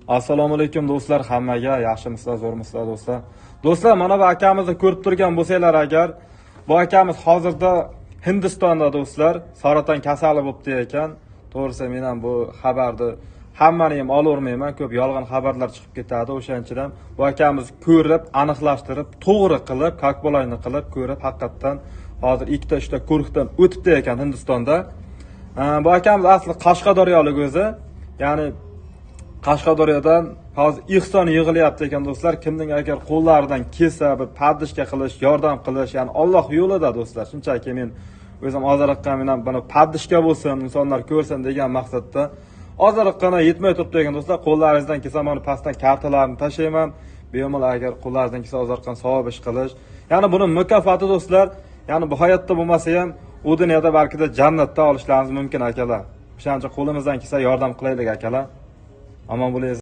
Assalomu alaykum do'stlar, hammaga yaxshimisizlar, zo'rmisizlar do'stlar. Do'stlar, mana bu akamizni ko'rib turgan bo'lsanglar agar, bu akamiz hozirda Hindistonda do'stlar, saraton kasali bo'libdi ekan. To'g'risi men ham bu xabarni hammani ham olavermayman, ko'p yolg'on xabarlar chiqib ketadi. O'shaning uchun ham bu akamiz ko'rib, aniqlashtirib, to'g'ri qilib, kalkulayni qilib, ko'rib, haqiqatdan hozir ikkita uchta ko'rikdan o'tibdi ekan Hindistonda. Bu akamiz asli Qashqadaryolik o'zi, ya'ni Qashqadaryodan hozir ehson yig'ilyapti ekan do'stlar. Kimning agar qo'llaridan kelsa bir padishka qilish, yordam qilish, ya'ni Alloh yo'lida do'stlar. Shunchaki men o'zim ozroqqa men ham buni padishka bo'lsin, insonlar ko'rsin degan maqsadda ozroqqina yetmay turibdi ekan do'stlar. Qo'llaringizdan kelsa mana pastdan kartalarni tashlayman. Bemalol agar qo'llaringizdan kelsa ozroqqa savob ish qilish. Ya'ni buni mukofoti do'stlar, ya'ni bu hayotda bo'lmasa ham u dunyoda balkida jannatda olishlaringiz mumkin akalar. O'shaning uchun qo'limizdan kelsa yordam qilaylik akalar. Omon bo'ling.